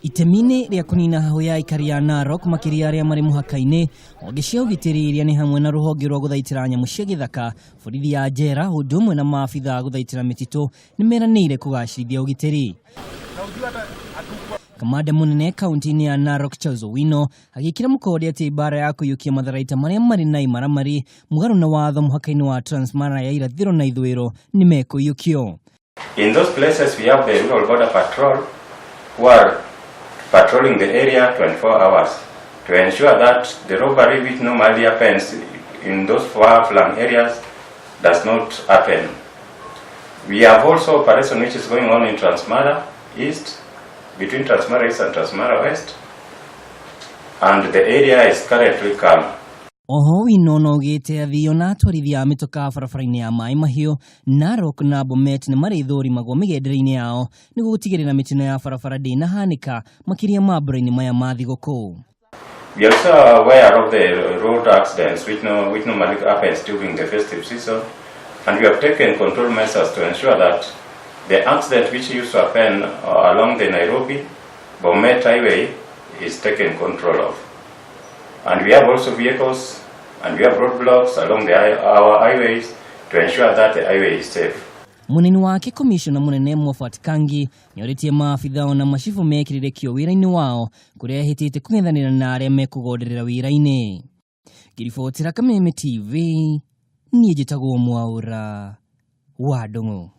Itemi-inĩ rĩa kũnina hahũ ya aikari a Narok makĩria arĩa marĩ mũhaka-inĩ, honge cia ũgitĩri iria nĩ hamwe na rũhonge rwa gũthaitĩra nyamũ cia gĩthaka, borithi ya njera, ũndũ ũmwe na maabitha a gũthaitĩra mĩtitũ nĩ meranĩire kũgacĩrithia ũgitĩri. Kamanda mũnene kaunti-inĩ ya Narok Charles Owino agĩkĩra mũkonde atĩ mbara ya kũiyũkia matharaita marĩa marĩ na imaramari mũgarũ na watho mũhaka-inĩ wa Transmara ya irathĩro na ithũĩro nĩ mekũiyũkio. In those places we have the rural border patrol who are patrolling the area 24 hours to ensure that the robbery which normally happens in those far-flung areas does not happen. We have also operation which is going on in Transmara East, between Transmara East and Transmara West, and the area is currently calm. Oho Owino no augĩte athii ona atwarithia a mĩtokaa barabara-inĩ ya Maĩ Mahiũ, Narok na Bomet nĩ marĩthũrimagwo mĩgendere-inĩ yao nĩguo gũtigĩrĩra mĩtino ya barabara ndĩnahanĩka makĩria mambura-inĩ maya ma thigũkũ. We are also aware of the road accidents which, no, which normally happens during the festive season, and we have taken control measures to ensure that the accident which used to happen along the Nairobi Bomet highway is taken control of. And we have also vehicles and we have roadblocks along our highways to ensure that the highway is safe. Munini wake komishona munene Moffat Kangi nĩorĩtie maabitha ona macibũ mekĩrĩre kĩo wĩra-inĩ wao kũrĩa ehĩtĩte kũng'ethanĩra na arĩa mekũgonderera wĩra-inĩ. Ngĩribotera Kameme TV, niĩ njĩtagwo Mwaũra wa Ndung'u.